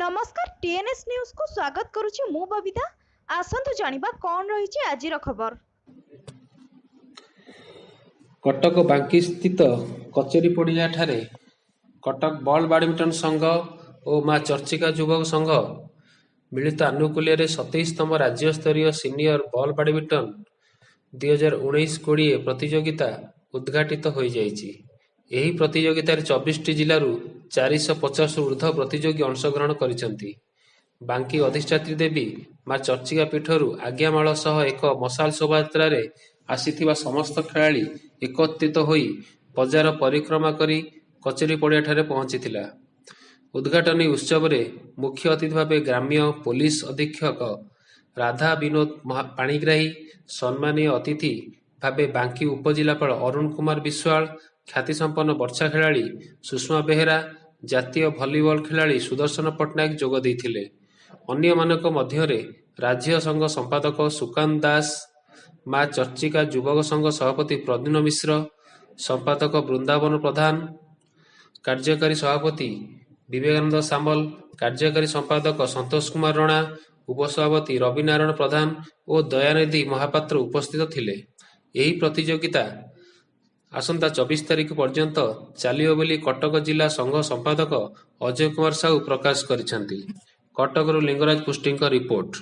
ନମସ୍କାର, ଟିଏନ୍ଏସ୍ ନ୍ୟୁଜ୍କୁ ସ୍ୱାଗତ କରୁଛି ମୁଁ ବବିତା। ଆସନ୍ତୁ ଜାଣିବା କ'ଣ ରହିଛି ଆଜିର ଖବର। କଟକ ବାଙ୍କୀସ୍ଥିତ କଚେରୀ ପଡ଼ିଆଠାରେ କଟକ ବଲ୍ ବ୍ୟାଡମିଣ୍ଟନ ସଂଘ ଓ ମା ଚର୍ଚ୍ଚିକା ଯୁବକ ସଂଘ ମିଳିତ ଆନୁକୂଲ୍ୟରେ 27ତମ ରାଜ୍ୟସ୍ତରୀୟ ସିନିୟର ବଲ୍ ବ୍ୟାଡମିଣ୍ଟନ 2019-20 ପ୍ରତିଯୋଗିତା ଉଦ୍ଘାଟିତ ହୋଇଯାଇଛି। ଏହି ପ୍ରତିଯୋଗିତାରେ 24ଟି ଜିଲ୍ଲାରୁ 450ରୁ ଉର୍ଦ୍ଧ୍ୱ ପ୍ରତିଯୋଗୀ ଅଂଶଗ୍ରହଣ କରିଛନ୍ତି। ବାଙ୍କୀ ଅଧିଷ୍ଠାତ୍ରୀ ଦେବୀ ମା ଚର୍ଚ୍ଚିକା ପୀଠରୁ ଆଜ୍ଞାମାଳ ସହ ଏକ ମଶାଲ ଶୋଭାଯାତ୍ରାରେ ଆସିଥିବା ସମସ୍ତ ଖେଳାଳି ଏକତ୍ରିତ ହୋଇ ବଜାର ପରିକ୍ରମା କରି କଚେରୀ ପଡ଼ିଆଠାରେ ପହଞ୍ଚିଥିଲା। ଉଦ୍ଘାଟନୀ ଉତ୍ସବରେ ମୁଖ୍ୟ ଅତିଥି ଭାବେ ଗ୍ରାମ୍ୟ ପୋଲିସ ଅଧୀକ୍ଷକ ରାଧା ବିନୋଦ ପାଣିଗ୍ରାହୀ, ସମ୍ମାନୀୟ ଅତିଥି ଭାବେ ବାଙ୍କୀ ଉପଜିଲ୍ଲାପାଳ ଅରୁଣ କୁମାର ବିଶ୍ୱାଳ, ଖ୍ୟାତିସମ୍ପନ୍ନ ବର୍ଚ୍ଛା ଖେଳାଳି ସୁଷମା ବେହେରା, ଜାତୀୟ ଭଲିବଲ ଖେଳାଳି ସୁଦର୍ଶନ ପଟ୍ଟନାୟକ ଯୋଗ ଦେଇଥିଲେ। ଅନ୍ୟମାନଙ୍କ ମଧ୍ୟରେ ରାଜ୍ୟ ସଂଘ ସମ୍ପାଦକ ସୁକାନ୍ତ ଦାସ, ମା ଚର୍ଚ୍ଚିକା ଯୁବକ ସଂଘ ସଭାପତି ପ୍ରଦ୍ୟୁମ୍ନ ମିଶ୍ର, ସମ୍ପାଦକ ବୃନ୍ଦାବନ ପ୍ରଧାନ, କାର୍ଯ୍ୟକାରୀ ସଭାପତି ବିବେକାନନ୍ଦ ସାମଲ, କାର୍ଯ୍ୟକାରୀ ସମ୍ପାଦକ ସନ୍ତୋଷ କୁମାର ରଣା, ଉପସଭାପତି ରବିନାରାୟଣ ପ୍ରଧାନ ଓ ଦୟାନିଧି ମହାପାତ୍ର ଉପସ୍ଥିତ ଥିଲେ। ଏହି ପ୍ରତିଯୋଗିତା ଆସନ୍ତା 24 ତାରିଖ ପର୍ଯ୍ୟନ୍ତ ଚାଲିବ ବୋଲି କଟକ ଜିଲ୍ଲା ସଂଘ ସମ୍ପାଦକ ଅଜୟ କୁମାର ସାହୁ ପ୍ରକାଶ କରିଛନ୍ତି। କଟକରୁ ଲିଙ୍ଗରାଜ ପୃଷ୍ଟିଙ୍କ ରିପୋର୍ଟ।